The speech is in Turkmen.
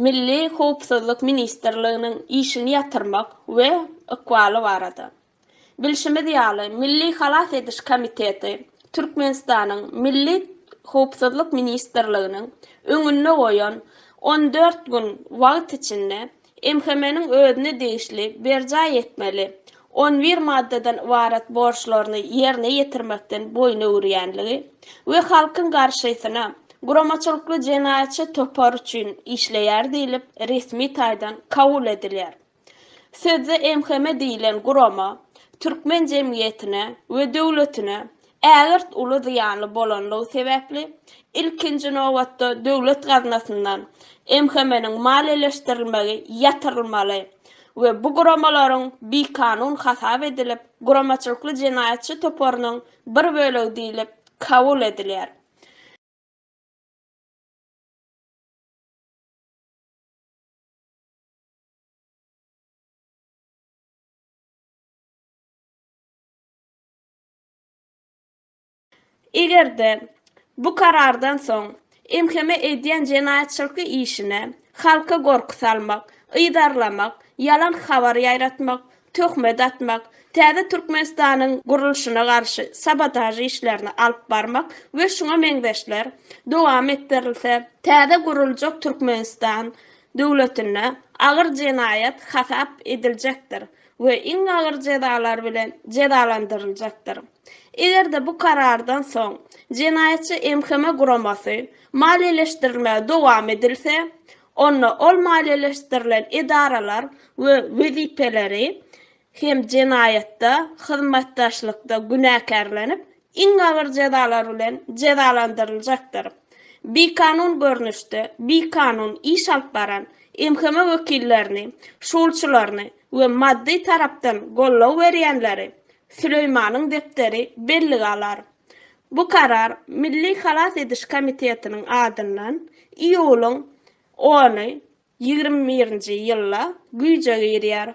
Milli howpsuzlyk ministrliginiň işini ýatyrmak we ykbaly barada. Bilşimiz ýaly, Milli halas ediş komiteti Türkmenistanyň Milli howpsuzlyk ministrliginiň öňünde goýan 14 gün wagt içinde MHM-niň özüne degişli berjaý etmeli on bir maddadan ybarat borçlaryny ýerine ýetirmekden boýun öwürýänligi we halkyň garşysyna guramaçylykly jenaýatçy topar üçin işleýär diýlip resmi taýdan kabul edilýär. Sözde MHM diýlen gurama türkmen jemgyýetine we döwletine ägirt uly zyýanly bolanlygy sebäpli, ilkinji nobatda döwlet gaznasyndan MHM-niň maliýeleşdirilmegi ýatyrylmaly we bu guramalaryň bikanun hasap edilip, guramaçylykly jenaýatçy toparynyň bir bölegi diýlip kabul edilýär. Eger-de, bu karardan soň, MHM edýän jenaýatçylykly işine halka gorky salmak, yzarlamak, ýalan habar ýaýratmak, töhmet atmak, täze Türkmenistanyň gurluşyna garşy sabotaž işlerini alyp barmak we şuňa meňzeşler dowam etdirilse, täze guruljak Türkmenistan döwletinde agyr jenaýat hasap ediljekdir we iň agyr jezalar bilen jezalandyryljakdyr. Eger-de bu karardan soň jenaýatçy MHM guramasy maliýeleşdirilmäge dowam edilse, onda ol maliýeleşdirilen edaralar we wezipeleri hem jenaýatda hyzmatdaşlykda günäkärlenip, iň agyr jezalar bilen jezalandyryljakdyr. Bikanun görnüşde bikanun iş alyp baran MHM wekillerini, şulçylaryny we maddy tarapdan goldaw berýänleri Süleýmanyň depderi bellige alar. Bu karar Milli halas ediş komitetiniň adyndan iýulyň ony, 21-nji ýylda güýje girýär.